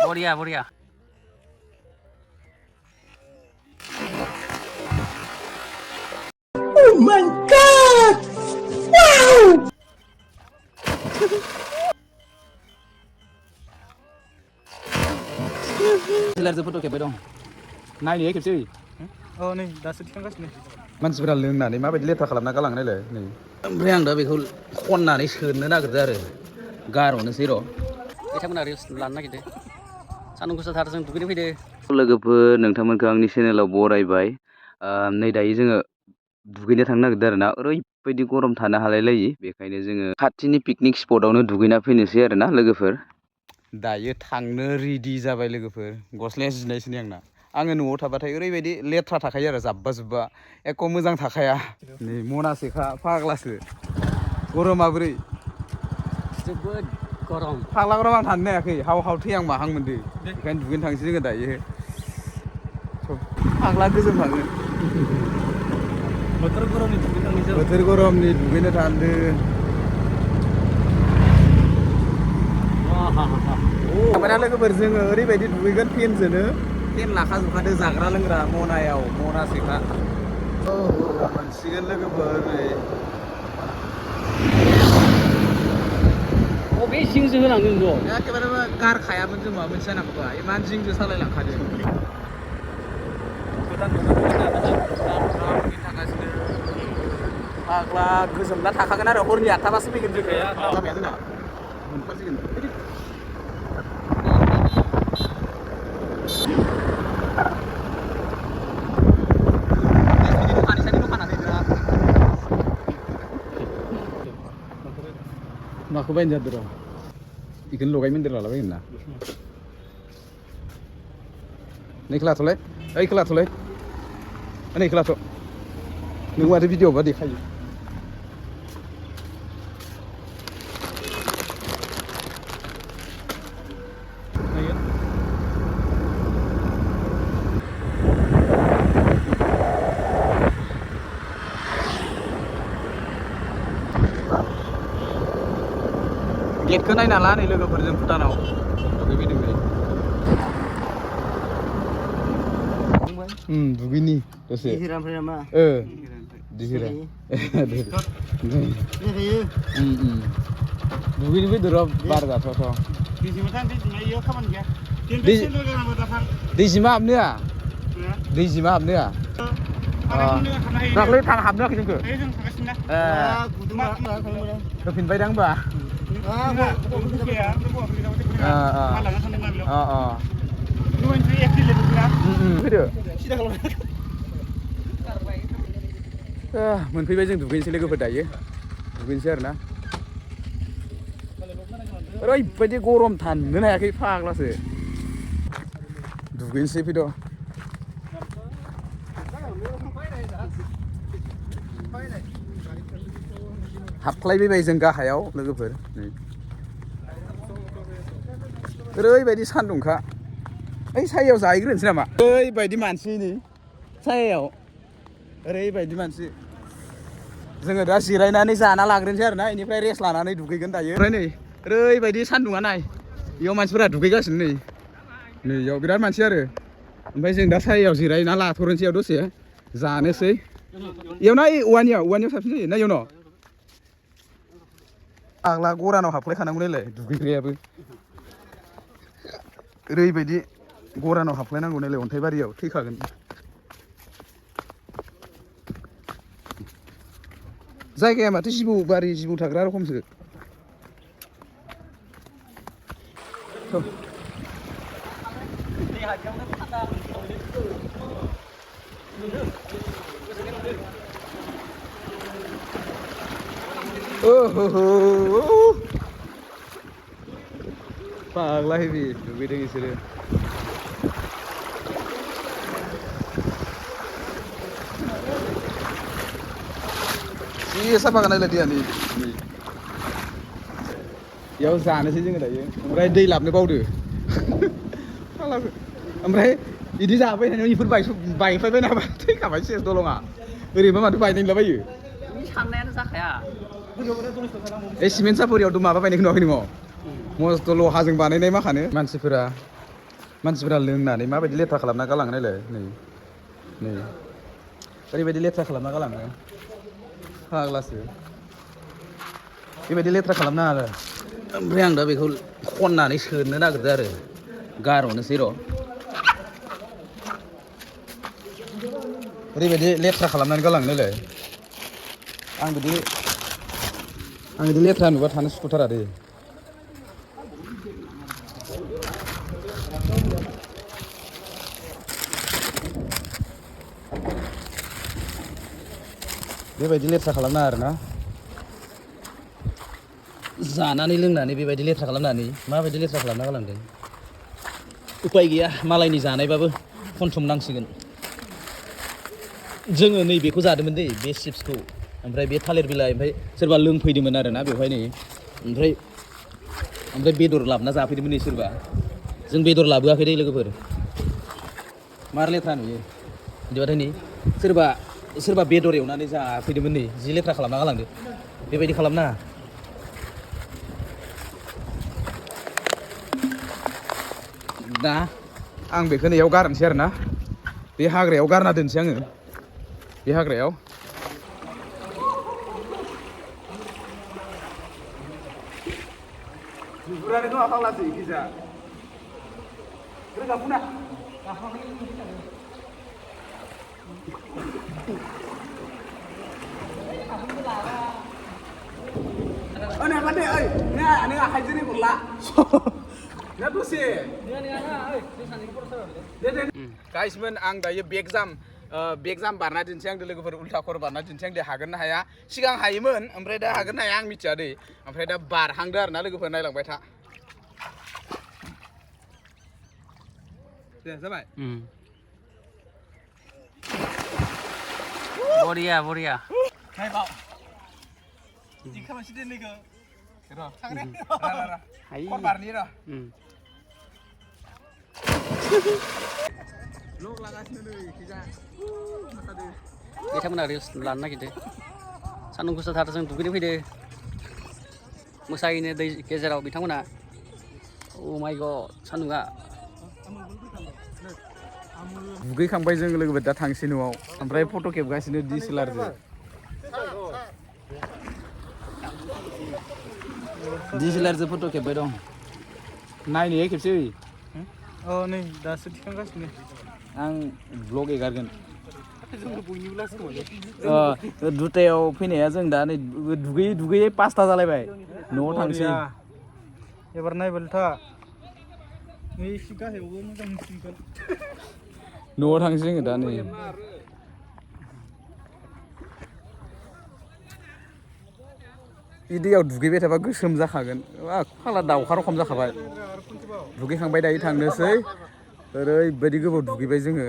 Boriya, boriya. Oh my god! Wow! Selar foto खेबबाय dong. Naयनो खेबसै. Oh nih, dasu थिखांगासिनो. मानसिफोरा लोंनानै माबायदि लेथ्रा खालामना गालाङो नायलाय नै ओमफ्राय आं दा बेखौ खननानै सोनो नागिरदों आरो गारहरनोसै र' बिथांमोना रिल्स लानो नागिरदों सान्दुं गोसाथार जों दुगैनो फैदो लोगोफोर नोंथांमोनखौ आंनि चेनेलाव बरायबाय नै दायो जोङो दुगैनो थांनो नागिरदों आरो ना ओरैबायदि गरम थानो हालायलायि बेखायनो जोङो खाथिनि पिकनिक स्पटआवनो दुगैना फैनोसै आरो ना लोगोफोर दायो थांनो रेडि जाबाय लोगोफोर गस्लाया जिनायसोनि आंना आङो न'आव थाबाथाय ओरैबायदि लेथ्रा थाखायो आरो जाब्बा जुब्बा एख' मोजां थाखाया नै मनासेखा फाग्लासो गरमा बोरै जोबोद गरम फाग्ला गरम आं थानो हायाखै हाव हाव थैहां माहां मोनदों बेखायनो दुगैनो थांसै जोङो दायो फाग्ला गोजोन थाङो बोथोर गरमनि दुगैनो थांदों थांबायना लोगोफोर जोङो ओरैबायदि दुगैगोन फेनजोंनो फेन लाखाजोबखादो जाग्रा लोंग्रा मनायाव मनासेखा मोनसिगोन लोगोफोर बबे जिंजों होलांदों ज' एखेबारे गारखायामोन जों माबा मोनसे जानांगौबा इमान जिंजों सालायलांखादों थांगासिनो फाग्ला गोजोमना थाखागोन आरो हरनि 8टाबासो फैगोन जोङो लामाया जोंना मोनफासिगोन माखौ बायनो जादों र' बेखौनो लगायमोन्देर लालाबायगोन ना नै खोलाथ'लाय ओइ खोलाथ'लाय नै खोलाथ' नों माथो भिडिअ'बा देखायो गेटखौ नायना ला नै लोगोफोरजों भुटानाव दुगैफैदों नै दुगैनि दसे दिहिरा दुगैनो फैदो र' बार जाथावथाव दैजिमा हाबनोआ दैजिमा हाबनोआ दाख्लै हाबनो होआखै जोंखौ होफिनबायदां होनबा मोनफैबाय जों दुगैनोसै लोगोफोर दायो दुगैनोसै आरो ना ओरैबायदि गरम थानोनो हायाखै फाग्लासो दुगैनोसै फैद' हाबख्लायबाय जों गाहायाव लोगोफोर ओरैबायदि सान्दुंखा ओइ सायायाव जाहैग्रोनोसै नामा ओरैबायदि मानसि नै सायायाव ओरैबायदि मानसि जोङो दा जिरायनानै जाना लाग्रोनोसै आरो ना बेनिफ्राय रेस्ट लानानै दुगैगोन दायो ओमफ्राय नै ओरैबायदि सान्दुङा नाय बेयाव मानसिफोरा दुगैगासिनो नै इयाव बिराद मानसि आरो ओमफ्राय जों दा सायायाव जिरायना लाथ'नोसै इयाव दसे जानोसै इयाव ना औवानियाव साबसिन जायो ना इयाव न' आग्ला गरानाव हाबख्लायखानांगौ नायलाय दुगैग्रायाबो ओरैबायदि गरानाव हाबख्लायनांगौ नायलाय अन्थाइबारियाव थैखागोन जायगाया माथो जिबौ थाग्रा रखमसो फाग्ला हेबि दुगैदों बिसोरो जि साफा नायलाय दैया नै बेयाव जानोसै जोङो दायो ओमफ्राय दै लाबनो बावदो ओमफ्राय बिदि जाबाय थानायाव बेफोर बायफायबाय नामा थैखाबाय सेस दलङा ओरैबा माथो बायनाय नुलाबायो साननायानो जाखाया ए सिमेन्ट सापरियाव माबा बायनायखौ नुवाखै नोङो मस्त' लहाजों बानायनाय माखानो मानसिफोरा मानसिफोरा लोंनानै माबायदि लेथ्रा खालामना गालाङो नायलाय नै ओरैबायदि लेथ्रा खालामना गालाङो फाग्लासो बेबायदि लेथ्रा खालामनो आरो ओमफ्राय आं दा बेखौ खननानै सोनो नागिरदों आरो गारहरनोसै र' ओरैबायदि लेथ्रा खालामनानै गालाङो नायलाय आं बिदि लेथ्रा नुबा थानो सुखुथारा दे बेबायदि लेथ्रा खालामनाङा आरोना जानानै लोंनानै बेबायदि लेथ्रा खालामनानै माबायदि लेथ्रा खालामना गालांदों उपाय गैया मालायनि जानायबाबो खनसम नांसिगोन जोङो नैबेखौ जादोंमोन दै बे चिप्सखौ ओमफ्राय बे थालिर बिलाइ ओमफ्राय सोरबा लोंफैदोंमोन आरोना बेवहाय नै ओमफ्राय बेदर लाबोना जाफैदोंमोन नै सोरबा जों बेदर लाबोआखै दै लोगोफोर मार लेथ्रा नुयो बिदिबाथाय नै सोरबा बेदर एवनानै जाफैदोंमोन नै जि लेथ्रा खालामना गालांदो बेबायदि खालामनाङा दा आं बेखौ नैयाव गारनोसै आरोना बे हाग्रायाव गारना दोनसै आङो बे हाग्रायाव नुहुरानो खोमा फाग्लासो इखिजा रोगाबुना नै माने ओइ नों आखाइजों हरला ना दसे गाइसमोन आं दायो बेग जाम बारना दिन्थिया आं लोगोफोर उल्था खर बारना दिन्थिया आं हागोन ना हाया सिगां हायोमोन ओमफ्राय दा हागोन ना हाया आं मिथिया दै ओमफ्राय दा बारहांदो आरोना लोगोफोर नायलांबाय था दे जाबाय बरिया नायबाव बिदि खालामसै दोनैखौ र' थांनो र' खर बारनि र' लग लागासिनो नै खिजा बिथांमोना रिल्स लानो नागिरदों सान्दुं गोसाथार जों दुगैनो फैदो मोसाहैनो दै गेजेराव बिथांमोना अ माय गड सान्दुङा दुगैखांबाय जों लोगोफोर दा थांसै न'आव ओमफ्राय फट' खेबगासिनो DSLRजों फट' खेबबाय दं नायनो खेबसे नै दासो थिखांगासिनो आं ब्लग एगारगोन दुथायाव फैनाया जों दा नै दुगैयै 5ता जालायबाय न'आव थांसै एबार नायबायल' था नै एसे गाहायावबो मोजां नुसिगोन न'आव थांसै जोङो दा नै दैयाव दुगैबाय थाबा गोसोम जाखागोन फाग्ला दाउखा रखम जाखाबाय दुगैखांबाय दायो थांनोसै ओरैबायदि गोबाव दुगैबाय जोङो